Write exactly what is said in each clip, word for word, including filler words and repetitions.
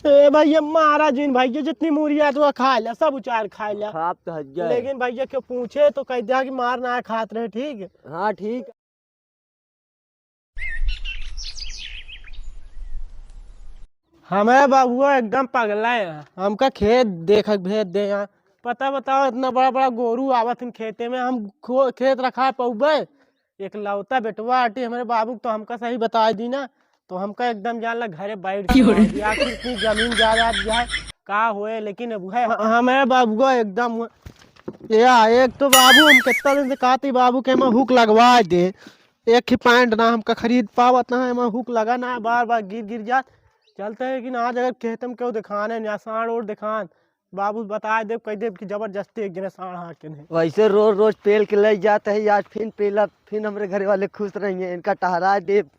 ए भैया, मारा जिन भैया, जितनी मूरी आत हुआ खा लिया, सब उचार खा लिया। खाब तो हज जाए। लेकिन भैया, क्यों पूछे तो कह दिया कि मार ना खात रहे, ठीक? हाँ, ठीक। हमें बबुआ एकदम पगला है, हमका खेत देख भेज दे यहाँ। पता बताओ, इतना बड़ा बड़ा गोरू आवत हैं खेते में, हम खो-, खेत रखा पउबे? एकलौता बेटवा आटी हमरे बाबू क, तो हमका सही बताइ दी ना, तो हमका एकदम जान ला घरे बैठ के क्यों रे? आखिर इतनी जमीन जायदाद जाए का होए, लेकिन अब है ह-, हमें बाबू का एकदम या एक तो बाबू हम कितना दिन से कहती बाबू के हम हुक लगवा दे, एक ही पैंट ना हमका खरीद पावत ना है, हम हुक लगा ना, बार बार गिर गिर जात। चलते हैं कि ना आज अगर खेत में क्यों दिखाने ना साँड़ और दिखान, बाबू बताए देब, कह देब कि जबरदस्ती एक जने साँड़ हाँके नहीं। वैसे रोज रोज पेल के ले जात है, आज फिन पेला, फिन हमरे घरे वाले खुश रहेंगे, इनका टहरा देब,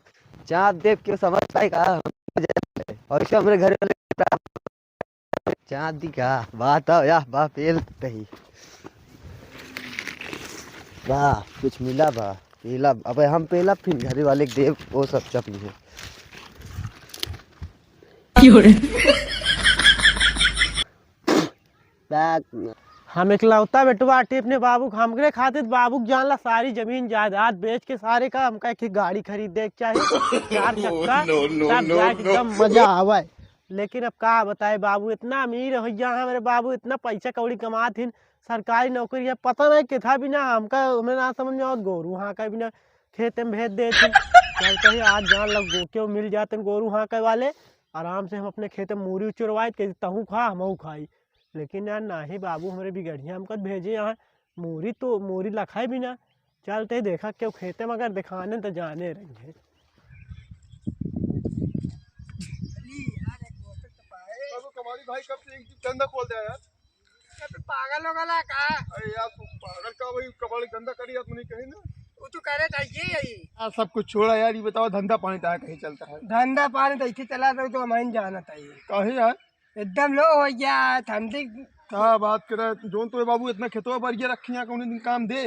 चाप देब, क्यों समझ पाएगा? और इसे हमरे घरे वाले चाप दी का? बात आओ या, बा पेल तही। बा, कुछ मिला बा, पेला, अबे हम पेला, फिर घरे वाले के देब, वो सब चपली है। क्यों रे? बैक। हम एकलौता बेटवा आटी अपने बाबू क, हमरे खातिर बाबू क जान ला सारी जमीन जायदाद बेच के सारे का हमका एक, एक गाड़ी खरीद दे के चाही, चार चक्का, no, no, तब no, जाके no। एकदम मजा आवे। लेकिन अब का बताए बाबू, इतना अमीर हो गया हमरे बाबू, इतना पैसा कौड़ी कमात हिन, सरकारी नौकरी है, पता नहीं किथा बिना हमका, हमें ना समझ में आवत, गोरू हाँका बिना खेत में भेज देत हिन। चलते ही आज जान लग गो, क्यों मिल जाते गोरू हाँके वाले, आराम से हम अपने खेत में मूरी चुरवाइत, कह तहूँ खा, हमहूँ खाई। लेकिन यार, नाही बाबू, हमरे बिगड़िया हमका भेजे यहाँ, मूरी तो, मूरी लखाए बिना। चलते देखा, क्यों खेते में अगर दिखाने तो जाने रही है। बाबू, कबाड़ी भाई कब से एक धंधा खोल दिया यार? क्या तू पागल हो गला का? अरे यार, तू पागल का भाई, कबाड़ी धंधा करी यार, तू नहीं कही ना। वो तो करे था ये यही। यार, सब कुछ छोड़ा यार, ये बताओ, धंधा पानी तार कहीं चलता है? धंधा पानी तो इसे चला रहे तो हम ही जानत है। कहीं यार? एकदम लो हो गया, ठंडी। का बात करे, जोन तो ये बाबू इतना खेतवा बरिया रखी है, कौन दिन काम दे?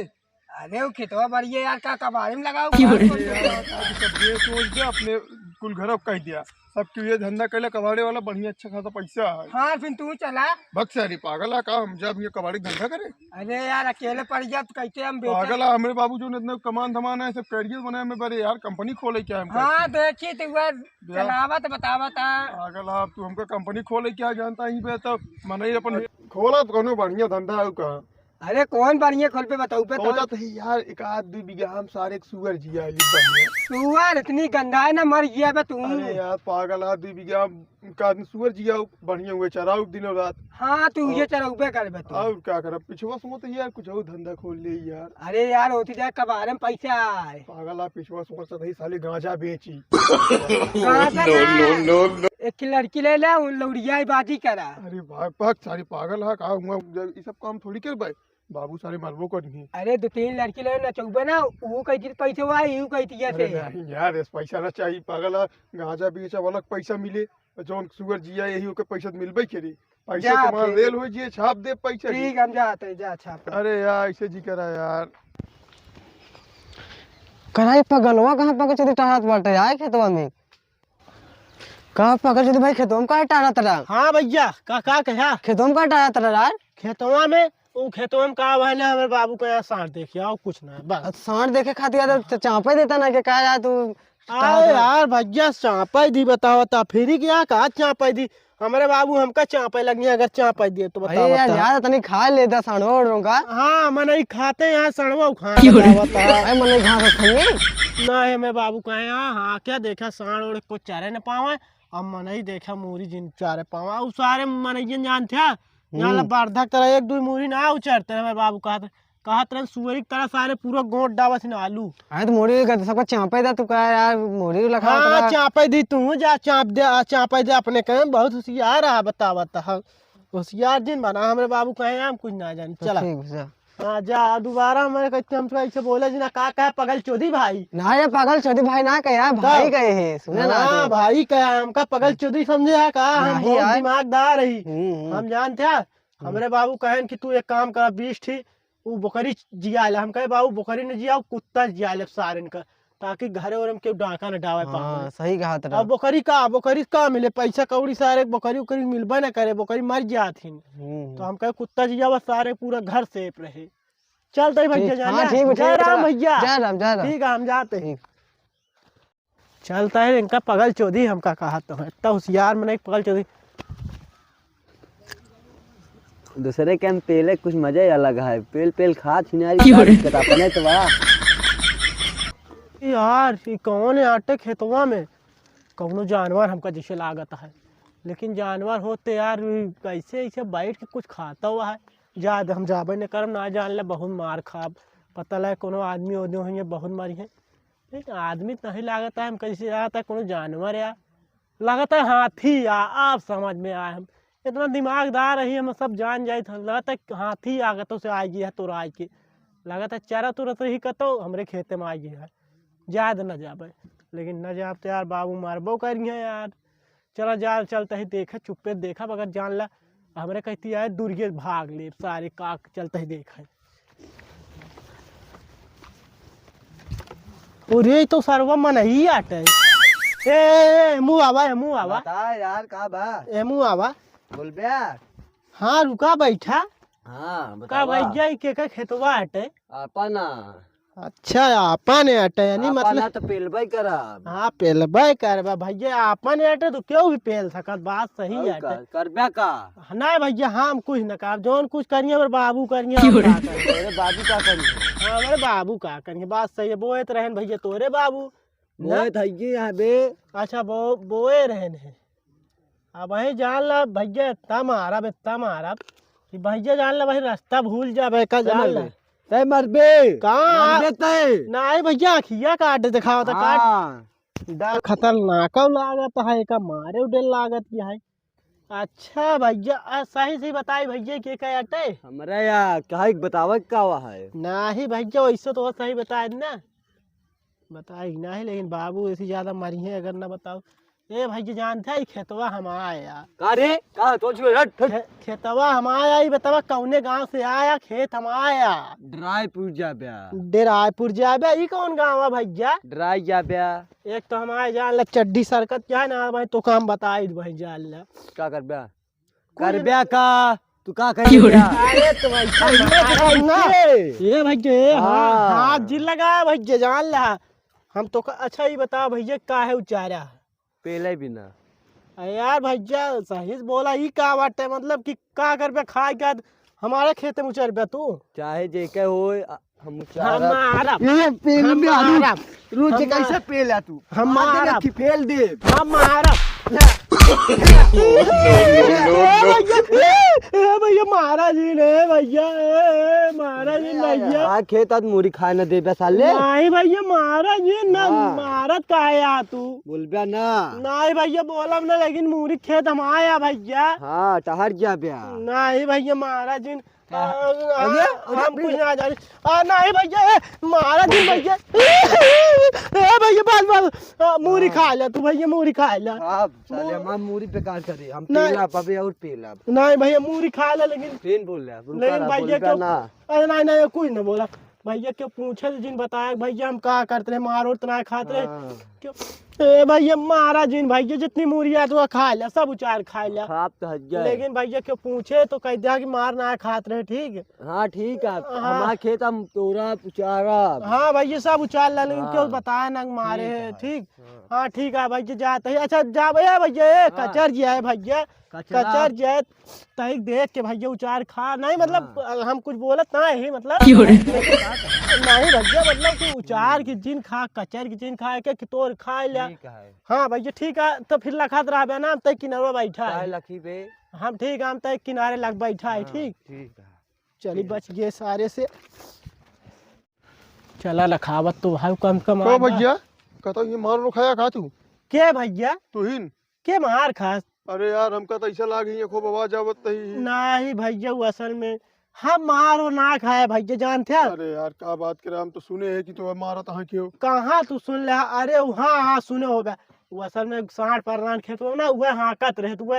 अरे वो खेतवा बरिया यार, का कबाड़ी में लगाओ, क्यों का रे? कौन अरे यार, आज सब ये सोच दे, अपने कुल घर कह दिया, सब क्यों ये धंधा कैला, कबाड़े वाला बढ़िया अच्छा खासा पैसा है। हाँ, फिर तू चला। बक सारी पागल है का, हम जब ये कबाड़ी धंधा करे? अरे यार, अकेले पड़ गया तो कैसे हम बेचे? पागल है, हमरे बाबू जो इतना कमान धमान है, सब कैरियर बनाए में बड़े यार, कंपनी खोले क्या हम हाँ, कहते हैं? देखी तू यार, या। चलावत बतावत है। पागल है, अब तू हमका कंपनी खोले क्या जानता ही बे, तब मनई अपन खोला तो कोनो बढ़िया धंधा है का? अरे कौन बढ़िया खोल पे बताऊ पे तो? सोचत ही यार, एक आध दुई बीघा हम सारे एक सुअर जिया ली बढ़िया। सुअर इतनी गंदा है ना, मर गया बे तू। अरे यार पागल, आध दुई बीघा हम का आदमी सुअर जिया बढ़िया हुए चराऊ दिनों रात। हाँ, तू ये और चरउबे करबे तू। और क्या करब? पिछवा सोच ही यार, कुछ और धंधा खोल ले यार। अरे यार, होती जाए कबारे में पैसा आए। पागल, आप पिछवा सोच ही साले गांजा बेची। गांजा ना। एक लड़की ले ले, उन लौड़िया बाजी करा। अरे भाग, भाग, सारी पागल है का हुआ? जब ये सब काम थोड़ी करबे, बाबू सारे मरबो करनी। अरे दो तीन लड़की ले नचउबे ना, वो कही थी पैसे हुआ, यू कही थी अरे ऐसे। नहीं यार, इस पैसा ना चाहिए, पागल है। गांजा बेचा वाला पैसा मिले, जौन सुअर जिया यही ओके पैसा तो मिलबे करी। पैसा जा तो मार फिर। रेल हो जिए, छाप दे पैसा ही। ठीक, हम जाते हैं, जा छाप। अरे यार, ऐसे जी करा यार। करा ये पगलवा कहाँ पकड़ चुदी टहरत बाटे यार खेतवा में? कहाँ पकड़ चुदी भाई खेतवा में काहे टहरत रहा? हाँ भैया, का, का कहा? खेतवा में काहे टहरत रहा यार? खेतवा में, ऊ खेतवा में का भाई ना, हमरे बाबू का यहाँ साँड़ देखे, और कुछ ना, बस। अब साँड़ देखे खातिर यार, तो चापे देता ना कि का यार तू अरे यार भैया, चापे दी बतावा ता, फिर क्या का चापे दी? हमरे बाबू हमका चापे लगी, अगर चापे दिए तो अरे बतावा यार, ता। यार, तनी खा ले दा साँड़वा ओड़वा का। हाँ, मनई खाते हैं साँड़वा उखाड़ क्यों रे? बतावा ता। अरे मनई घास खाएंगे? ना, हमें बाबू कहे, हाँ, हाँ, क्या देखा, साँड़ ओड़ को चरे न पावे, अब मनई देखा मूरी जिन चरे पावे, उ सारे मनई जिन जानते हैं, यहाँ ला हम्म। बरधा के तरह एक दुई मूरी ना उचरते, हमें बाबू कहते, कहत रहन, सुअरी की तरह सारे पूरा गोंट डावत हिन आलू। अरे तो मोरी का सबका चापे दा तू का यार, मोरी लखा हाँ, उतरा। चापे दी तू, जा चाप दे, आ, चापे दे अपने के, बहुत होशियार रहा, बता, बता, हाँ। होशियार जिन बना, हमरे बाबू कहे, हम कुछ ना जानी, तो चला। ठीक, जा। हाँ, जा, दोबारा हमारे कहते, हम तो ऐसे बोले जी ना, का कहे, पगल चोदी भाई। ना, ये पगल चोदी भाई ना कहे, यार, भाई तब? कहे है, सुने ना हाँ, तो। भाई कहे, हमका पगल चोदी समझे है का? हम नहीं बहुत यार। दिमागदार ही। हम्म, हम्म। हम जानते हैं, हम्म। हमरे बाबू कहेन कि तू एक काम करा, बीस ठी उ बकरी जिया ले। हम कहे, "बाबू, बकरी न जियाओ, कुत्ता जिया ले सारन का।" ताकि घरे ओरे में केहू डाका न डावे पावे। हाँ, सही कहा तेरा। अब बोकरी का, बोकरी का मिले, पैसा कौड़ी सारे बोकरी उकरी मिलबे न करे, बोकरी मर जात ही। हम्म। तो हम कहे कुत्ता जिया बस सारे पूरा घर safe रहे। चलते ही भैया ठीक, जाना। हाँ, ठीक बा, जय ठीक बा, राम चला। भैया। जय राम, जय राम। ठीक है, हम जाते हैं। ठीक। चलता है इनका पगल चोदी, हमका कहा तो है, इतना होशियार मने पगल चोदी। दूसरे के हम पेले कुछ मजा ही अलग है, पेल पेल खा छिनारी क्यों रे? दिक्कत अपने तो बा। यार, ई कौन है आटे खेतवा में? कौनो जानवर हमका जैसे लागत है, लेकिन जानवर होते यार, ई कैसे ऐसे बैठ के कुछ खाता हुआ है? जा, हम जाबे न करब, ना जान ले, बहुत मार खाब। पता लगे कोनो आदमी ओदमी होइए, बहुत मारी है। लेकिन आदमी तो नहीं लागत है, हम कैसे लागत है कोनो जानवर या लागत है हाथी या, आप समझ में आए हम। इतना दिमागदार रही, हम सब जान जाइत है। लागत है हाथी आगत से आ गया है तोरा आए के। लागत है चरत उरत रही कतो, हमरे खेते में आ गया है। जाए दे न जाबे, लेकिन न जाब तो यार बाबू मारबो करिहे यार। चला जा, चलते ही देखे, चुप्पे देखब, अगर जान ला हमरे कहती है दुर्गे भाग ले सारे का, चलते ही देखे। अरे, ई तो सरवा मनही आटे। ए, ए, ए, मुँह आवा, ए, मुँह आवा। बता यार, का बा? ए, मुँह आवा। बोल बे। हाँ, रुका, बैठा। हाँ, का बतावा। भैया, ई के का खेतवा आटे? अपना। अच्छा, आपन आटे, यानी आपन मतलब है तो पेलबे करब। हाँ, पेलबे करबा भैया, आपन आटे तो केहू भी पेल सकत, बात सही और आटे। का, करबे का? नहीं भैया, हम कुछ न करब, जौन कुछ करिए हमरे बाबू करिए, हम क्यों रे? का करिए? तोरे बाबू का करिए? हाँ, हमरे बाबू का करिए, बात सही है, बोए तो रहन भैया तोरे बाबू। ना? बोए तो हइये यहाँ बे। अच्छा, बो-, बोए रहन है। अब वही जान ला भैया, इतना मारब, इतना मारब कि भैया जान ला, वही रास्ता भूल जाबे का, जान ला। तै मरबे। का? मरबे तै। नाहीं भैया, अखिया काट देखावत है, काट। हाँ। डर खतरनाक लागत है, एका मारे उडे लागत की है। अच्छा भैया, आ, सही से बताई भैया, के का आटे? हमरा या काहे के बतावे के का है? नाहीं भैया, वैसे तो सही बताए ना। बताई नाहीं, लेकिन बाबू ऐसी ज्यादा मरी है अगर ना बताओ। ए भैया, जानते हैं, खेतवा हमारा आया। का रे? का? तो छुए, हट, हट। खे-, खेतवा हमारा आया, ई बतावा कौने गांव से आया, खेत हमारा आया। डरायपुर जाब्या। डरायपुर जाब्या, ई कौन गांव है भैया? डराय जाब्या। एक तो हमारे जान ला चड्डी सरकत क्या है ना भाई, तो काम बताई भाई जान ला। का करब्या? कुछ करब्या का? तू का कर क्यों रे? अरे तो भाई, अरे तो भाई, ना। ये भाई, ये, हाँ, हाँ। हाथ जिन लगा भाई, ये जान ला। हम तो का, अच्छा, ये बता भैया, का है उचारा? पेले बिना। अरे यार भैया, सही से बोला, ई का बात है? मतलब कि का करबे, खाए के बाद हमारे खेते में उचरबे तू? चाहे जेके होए, आ, हम उचारब। हमारा। ये पेल हम में आलू। मारब। रोज हम कैसे मार-, पेल आ तू? हम आज मारब। देखी पेल दे। हम मारब। ए भैया, ए, ए भैया, मारा जी ने, भैया, ए, ए, मारा जी, भैया। आ खेत आज मूरी खाए न देबे साले। नहीं भैया, मारा जी ना, हाँ। मारत काहे आ तू? बोलबे ना। नहीं भैया, बोलब ना, लेकिन मूरी खेत हम आया भैया। हाँ, टहर गया बे। नहीं भैया, मारा जी। हाँ। आ, अरे, अरे, हम अरे। कुछ ना जाने। आ, नहीं भैया, ए, मारा जी भैया। ए भैया, बाल, बाल। आ, मूरी हाँ। खा ले तू भैया, मूरी खा ले। हाँ, साले, मू- हमार मूरी बेकार करे। हम नहीं। पेला, अबे और पेला। नहीं भैया, मूरी खा ले, लेकिन फिर बोल ले, रुका लेकिन रहा, भैया बोलबे क्यों ना। अरे नहीं, नहीं, कुछ ना बोला। भैया क्यों पूछे तो जिन बताया, भैया हम का करत रहे, मार ओर तो ना खात रहे। हाँ। क्यों? ए भैया, मारा जिन भैया, जितनी मूरी आत हुआ खा ले, सब उचार खा ले। खराब तो हज जाए। लेकिन भैया क्यों पूछे तो कह दिया कि मार ना खात रहे, ठीक? हाँ, ठीक है। हाँ। हमार खेत हम तोरा उचारा। हाँ भैया, सब उचार ला, लेकिन हाँ। क्यों बताया ना मारे ठीक है, है, ठीक? हाँ। हाँ, ठीक है भैया, जाते ही। अच्छा, जा भैया, भैया, ए, हाँ। कचर जी आए भैया। कचरा। कचर जाए, तही देख के भैया उचार खा। नहीं, मतलब, हाँ। हम कुछ बोलत ना है, मतलब। क्यों रे? नहीं भैया, मतलब कि उचार की जिन खा, कचर की जिन खा, के कि तोर खा ले। ठीक है। हाँ भैया, ठीक है, तो फिर लखात रहबे ना, तय किनारे बैठा काहे है। लखी बे? हम ठीक, हम तय किनारे लग बैठा है, हाँ, ठीक? ठीक है। चली, ठीक। बच गए सारे से। चला, लखावत तो भाई कम से कम को आधा। भैया, कहता ये मार लो खाया खा तू? के भैया? तू ही न। के मार खास? अरे यार, हमका तो ऐसा लाग ही है, खूब आवाज आवत ही। नहीं भैया, वो असल में हम मारो ना खाए भैया, जानते हैं? अरे यार, का बात करे, हम तो सुने हैं कि तो मारत हाँ क्यों? कहाँ तू सुन ले? अरे हाँ, हाँ, सुने होगा। वो असल में साँढ़ परनान खेत हो ना, वह हाँकत रहे, तो वह